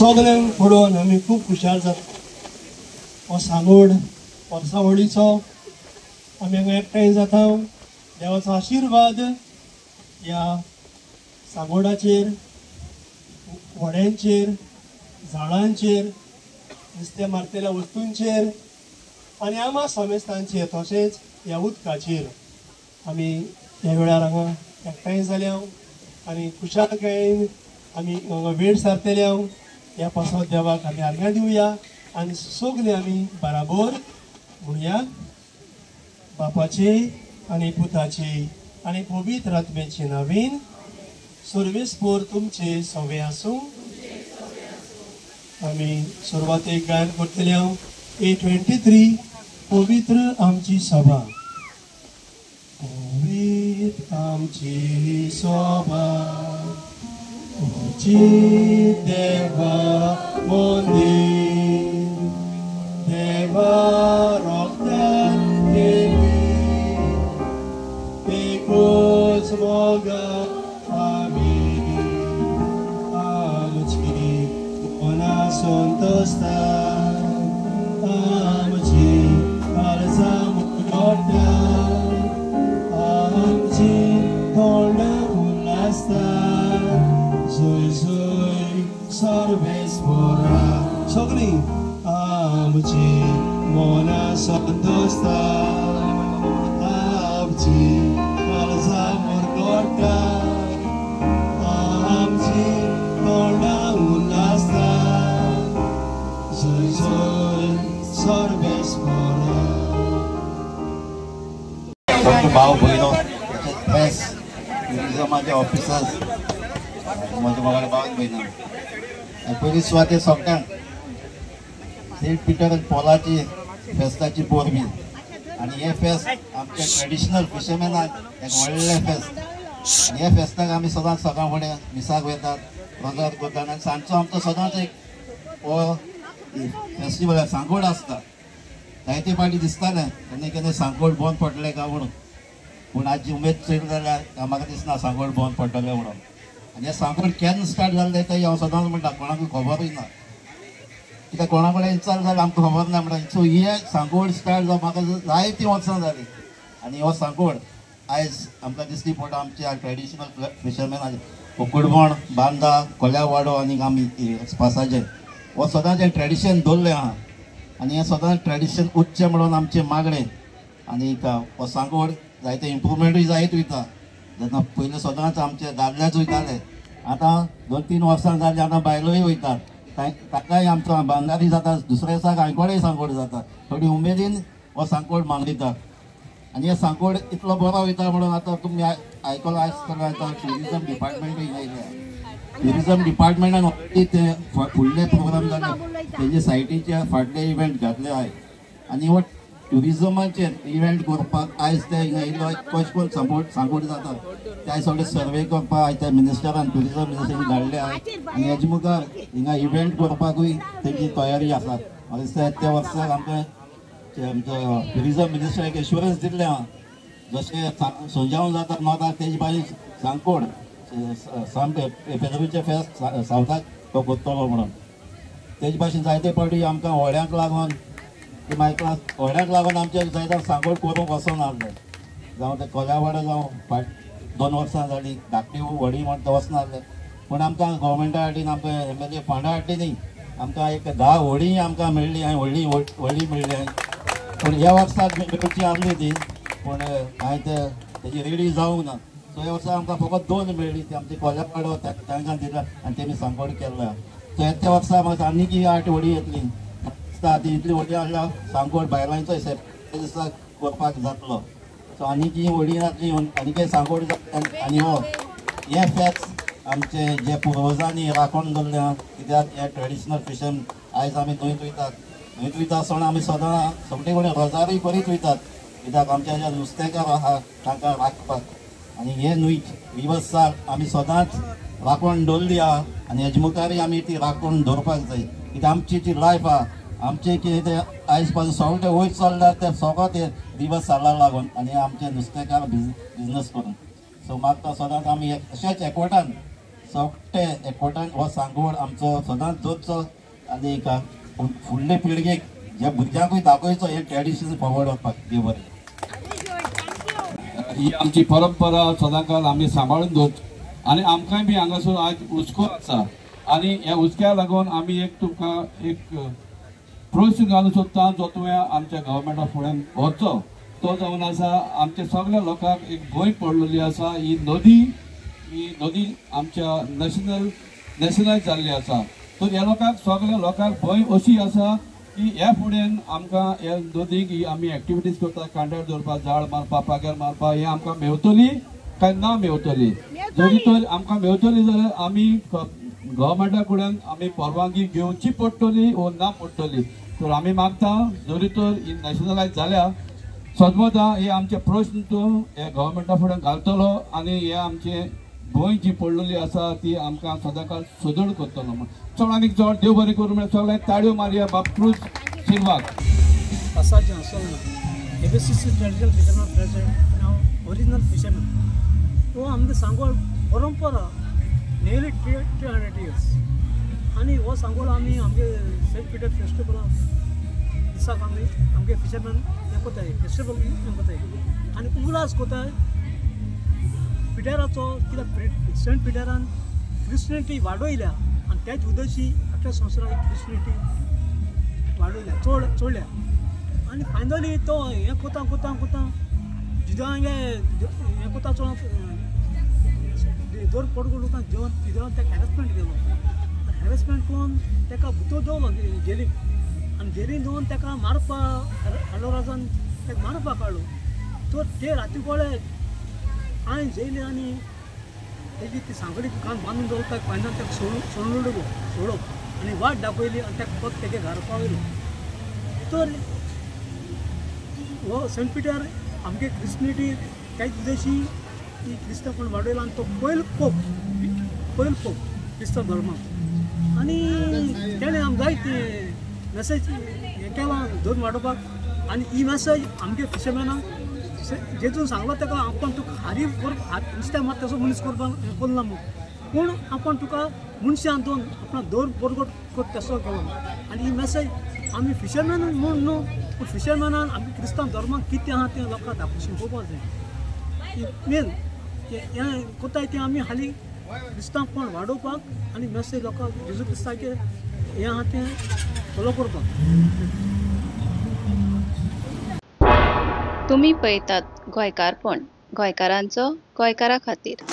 सगळ्यांक पळोवन आमी खूब खुशाल जाता. हो सांगोड वर्सावळीचो आमी हांगा एकठांय जाता. देवाचो आशिर्वाद ह्या सांगोडाचेर, व्हड्यांचेर, झाडांचेर, नुस्तें मारतल्या वस्तूंचेर आनी आमा समेस्तांचेर, तशेंच ह्या उदकाचेर आमी ह्या वेळार हांगा एकठांय जाल्या आनी खुशालकायेन आमी हांगा वेळ सारतल्या. ह्या पासत देवाक आमी आर्गां दिवया आनी सगळे आमी बराबर म्हणया, बापाचे आनी पुताचे आनी पवित्र आत्म्याचे नांवान सर्वेस्पर तुमचे सवे आसूं. आमी सुरवातेक गायन करतले हांव 823 पवित्र आमची सभा. पवित्र आमची सभा देवा मंदीर, देवा रोगतान केली एकूच मोगा आमी आमची मना संतोषता आमची काळजा मुखोटा आमची तोंडा उल्हासता जोय जोय सर्वेस्परा. सगळीं आमची मना संतोषता आमची काळजा मुरगोटा आमची तोंडा उल्हासता जोय जोय सर्वेस्परा. भाव भयणो प्रेस टुरिजमाचे ऑफिसर्स म्हज्या मोगाळ भावान भयणा, पयली सुवातेर सगळ्यांक सेंट पिटर आनी पोलाची फेस्ताची परबी. आनी हें फेस्त आमच्या ट्रेडिशनल फिशरमॅनाक एक व्हडलें फेस्त. आनी ह्या फेस्ताक आमी सदांच सकाळ फुडें मिसाक वतात, रोजार करतात आनी सांजचो आमचो सदांच एक हो फेस्टिवल सांगोड आसता. जायते फावटी दिसतालें केन्ना केन्ना सांगोड बंद पडलें काय म्हणून, पूण आजी उमेद चड जाल्यार म्हाका दिसना सांगोड बंद पडटलें म्हणून. आनी हें सांगोड केन्ना स्टार्ट जालें तें हांव सदांच म्हणटा, कोणाकूय खबरूय ना, कित्याक कोणा कडेन विचार जाल्यार आमकां खबर ना म्हणटा. सो हें सांगोड स्टार्ट जावन म्हाका जायतीं वर्सां जालीं आनी हो सांगोड आयज आमकां दिसली पडटा आमच्या ट्रेडिशनल फिशरमॅनाचे कुकडबण, बांदा, कोल्यावाडो आनी आमी पासाचे हो सदांच ट्रेडिशन दवरलें आहा. आनी हें सदांच ट्रेडिशन उच्च म्हणून आमचें मागणें. आनी हो सांगोड जायते इम्प्रुवमेंटूय जायत वयता. जेन्ना पयलीं सदांच आमचे दादलेच वयताले, आतां 2-3 वर्सां जालीं आतां बायलोय वयतात, तांकांय आमचो बांदारी जाता. दुसऱ्या दिसाक आयकोडेय सांगोड जाता, थोडी उमेदीन हो सांगोड मागयतात. आनी हे सांगोड इतलो बरो वयता म्हणून आतां तुमी आयकलो आसतलो. आतां ट्युरिजम डिपार्टमेंटूय आयल्या, ट्युरिजम डिपार्टमेंटान ऑलरेडी ते फुडले प्रोग्राम जाले तेजे सायटीचे फाटले इव्हेंट घातले आहाय. आनी हो ट्युरिजमाचेर इव्हेंट करपाक आयज ते हिंगा येयलो कशें करून सांगोड जाता ते आयज सगळे सर्वे करपाक आयज त्या मिनिस्टरान ट्युरिजम मिनिस्टरान धाडले आहाय. आनी हेजे मुखार हिंगा इव्हेंट करपाकूय तेजी तयारी आसा. म्हाका दिसता त्या वर्साक आमकां आमचो ट्युरिजम मिनिस्टर एक एश्युरन्स दिल्लें आहा, जशें सोंजावन जाता नॉर्थाक तेजे भाशेन सांगोड फेब्रुवारीचें फेस्त सावथाक तो करतलो म्हणून. तेजे भाशेन जायते फावटी आमकां व्हड्यांक लागून मागीर व्हड्यांक लागून आमचे जायते सांगोड करूंक वचोन आहलें, जावं ते कोल्यावाडो जावं फाट 2 वर्सां जालीं धाकटी व्हडी म्हण वचना आहलें. पूण आमकां गोवोरमेंटा हाडली आमकां एम एल ए फंडां हाडली न्ही, आमकां एक 10 व्हडीं आमकां मेळ्ळी आनी व्हडली व्हडली मेळ्ळी. पूण ह्या वर्साक मेळची आहली ती, पूण हांवें ते तेजी रेडी जावंक ना. सो ह्या वर्सा आमकां फकत 2 मेळ्ळी, ती आमची कोल्यावाडो तांकां दिला आनी तेमी सांगोड केल्लो. सो त्या वर्सा म्हाका आनीक 8 व्हडीं येतली, ती इतली व्हडली आसल्यार सांगोड बायलांचो दिसा करपाक जातलो. सो आनीक ही व्हडीं जातली आनीक सांगोड जातली. आनी हो हें फेस्त आमचे जे पुर्वजांनी राखून दवरलें आहा, कित्याक हें ट्रेडिशनल फिशन आयज आमी न्हंयत वयतात, न्हंयत वयता आसतना आमी सदां सगळे कडेन रोजारूय करीत वयतात, कित्याक आमच्या जे नुस्तेकार आहा तांकां राखपाक. आनी हे न्हंय रिवर्साक आमी सदांच राखून दवरली आहा आनी हेजे मुखारय आमी ती राखून दवरपाक जाय, कित्याक आमची जी लायफ आहा आमचे कितें ते आयज पासून सगळे वयर चल्ल्यार ते सगळो ते रिवर्स सालाक लागून आनी आमचे नुस्तेकार बिजनस करून. सो म्हाका सदांच आमी अशेंच एकवटान सगळे एकवटान हो सांगोड आमचो सदांच दवरचो आनी फुडले पिळगेक ज्या भुरग्यांकूय दाखोवचो हे ट्रेडिशन फॉरवर्ड वचपाक. देव बरें. ही आमची परंपरा सदांकाल आमी सांबाळून दवरची आनी आमकांय बी हांगासर आज हुस्को आसा आनी ह्या हुस्क्या लागून आमी एक तुमकां एक प्रश्न घालूंक सोदता जो तुवें आमच्या गव्हर्मेंटा फुड्यान व्हरचो तो जावन आसा आमच्या सगळ्या लोकांक एक भंय पडलेली आसा. ही नदी आमच्या नॅशनलायज जाल्ली आसा तर ह्या लोकांक सगळ्या लोकांक भंय अशी आसा की ह्या फुडें आमकां ह्या नदीक ही आमी एक्टिविटीज करता कांड्यार दवरपाक, झाड मारपाक, पाग्यार मारपाक, हें आमकां मेवतली काय ना मेवतली? जरी तर आमकां मेवतली जाल्यार आमी गव्हर्मेंटा कडेन आमी परवानगी घेवची पडटली वो ना पडटली. तर आमी मागता जरी तर ही नॅशनलायज जाल्या सदमता हे आमचे प्रश्न तूं हे गव्हर्मेंटा फुडें घालतलो आनी हे आमचे गोंय जी पडलेली आसा ती आमकां सदांकाळ सदळ करतलो म्हण चड आनीक चड देव बरें करूं म्हळ्यार सगळ्यांक ताळयो मारया बाब क्रूज सिल्वाक. Passaggio Solna, ABCC traditional fisherman president, हांव ओरिजिनल फिशरमॅन. हो आमगे सांगोळ परंपरा नियरली 300 इयर्स आनी हो सांगोळ आमी आमगे सेंट पिटर फेस्टिवला दिसाक आमी आमगे फिशरमॅन हें कोताय, फेस्टिवल हें कोताय आनी उगडास कोताय पिटराचो, कित्याक सेंट पिटरान क्रिस्टियनिटी वाडयल्या आनी त्याच उद्देशी आख्या संवसाराक क्रिस्टियनिटी वाडयल्या चोडल्या आनी फायनली तो हें कोता कोता कोता जिदांगे हें कोता चोड दर पडगो लोकांक जेवण जिदां ताका हॅरसमेंट केलो. हॅरसमेंट करून ताका भितर दवरलो जेलीक आनी जेलीन दवरून ताका मारपाक हाडलो, राजान ताका मारपाक काडलो. तर ते राती कोळे हांवें जेयले आनी तेजी ती सांगडी कान बांदून दवरता ताका फायनल ताका सोडून सोडप आनी वाट दाखयली आनी ताका परत तेगे घरा पावयलो. तर हो सेंट पिटर आमगे क्रिस्टियनिटी त्याच उद्देशी ती क्रिस्तांवपण वाडयला आनी तो पयलो पोप, पयलो पोप क्रिस्तांव धर्माक आनी तेणें आमकां जायते मेसेज हें केलां धर्म वाडोवपाक आनी ही मेसेज आमगे फिशरमॅनाक जेजून सांगलो ताका आपूण तुका हारी नुस्तें मात तसो मनीस करपाक हें करूं ना म्हूण, पूण आपूण तुका मनशान दोन आपणा दर बरगट कर तसो केलो. आनी ही मेसेज आमी फिशरमॅन म्हूण न्हू, पूण फिशरमॅनान आमगे क्रिस्तांव धर्माक कितें आहा तें लोकांक दाखोवंक शिकोवपाक जाय. मेन हें कोताय तें आमी हालीं क्रिस्तांवपण वाडोवपाक आनी मेसेज लोकांक जेजू क्रिस्ताचें हें आहा तें फॉलो करपाक. तुमी पळयतात गोंयकारपण, गोंयकारांचो गोंयकारा खातीर.